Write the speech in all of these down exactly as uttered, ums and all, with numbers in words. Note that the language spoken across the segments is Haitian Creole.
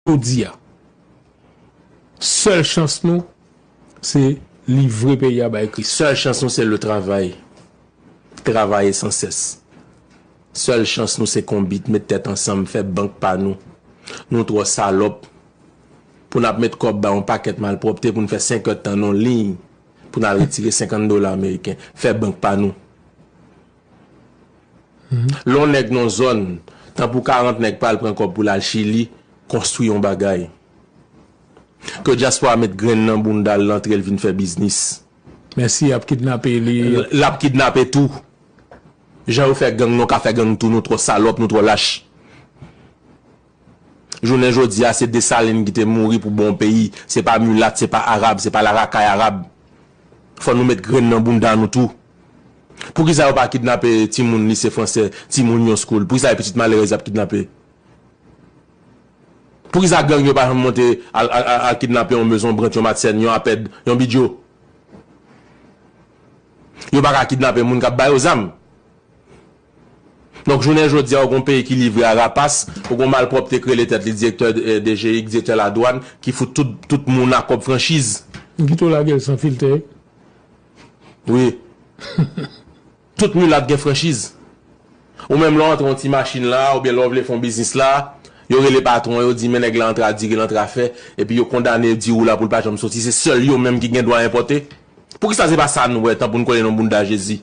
Jodi a, sèl chans nou, se livre peyi a bay Kris. Sèl chans nou, se le travay. Travay san sès. Sèl chans nou, se konbit, met tèt ansanm, fè bank pa nou. Nou twò salòp pou n ap met kòb ba yon pakèt malpwòpte pou n fè senk èdtan nan liy pou n al retire senkant dola ameriken. Fè bank pa nou. Lè yon nèg nan zòn, tan pou karant nèg pa l pran kòb pou l al Chili, konstwi yon bagay. Ke dyaspora met grenn nan bounda l, l antre, l vin fè biznis. Mèsi, y ap kidnape li. L ap kidnape tou. Jan yo fè gang, nou ka fè gang tou, nou twò salòp, nou twò lach. Jounen jodi a, se Desalin ki te mouri pou bon peyi. Se pa milat, se pa arab, se pa larakay arab. Fò nou met grenn nan bounda nou tou. Poukisa yo pa kidnape timoun lise fransè, timoun yon school? Poukisa e pitit malerèz y ap kidnape? Poukisa gang yo pa janm monte al, al, al, al kidnape yon mezon brant, yon matsèn, yon apèd, yon bidjo? Yo pa ka kidnape moun k ap ba yo zam. Donk, jounen jodi a, ou gon peyi ki livre a rapas, ou gon malpwòpte k rele tèt li direktè, eh, D G I, direktè ladwàn, ki fout tout, tout moun a kòb franchiz. Kite w lage l san filtè. Wi. Tout milat gen franchiz. Ou menm lè w antre yon ti machin la, oubyen lè w vle fè yon biznis la, yo rele patwon, yo di, men nèg la antre a dire, l antre a fè, epi yo kondane, yo di ou la pou l pa janm soti. Se sèl yo menm ki gen dwa enpòte. Poukisa se pa sa nou wè, tan pou n kole nan bounda Jezi?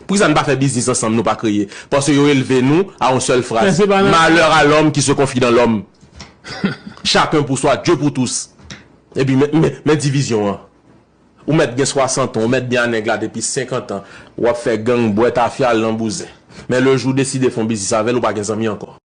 Poukisa n pa fè biznis ansanm, nou pa kreye? Paske yo elve nou a yon sèl fraz: malheur à l'homme qui se confie dans l'homme. Chacun pour soi, Dieu pour tous. Epi men, men, men divizyon an. Ou mèt gen swasant an, ou mèt byen a nèg la depi senkant an, w ap fè gang, bwè tafya, al nan bouzen. Men le jou w deside fè yon biznis avè l, ou pa gen zanmi ankò.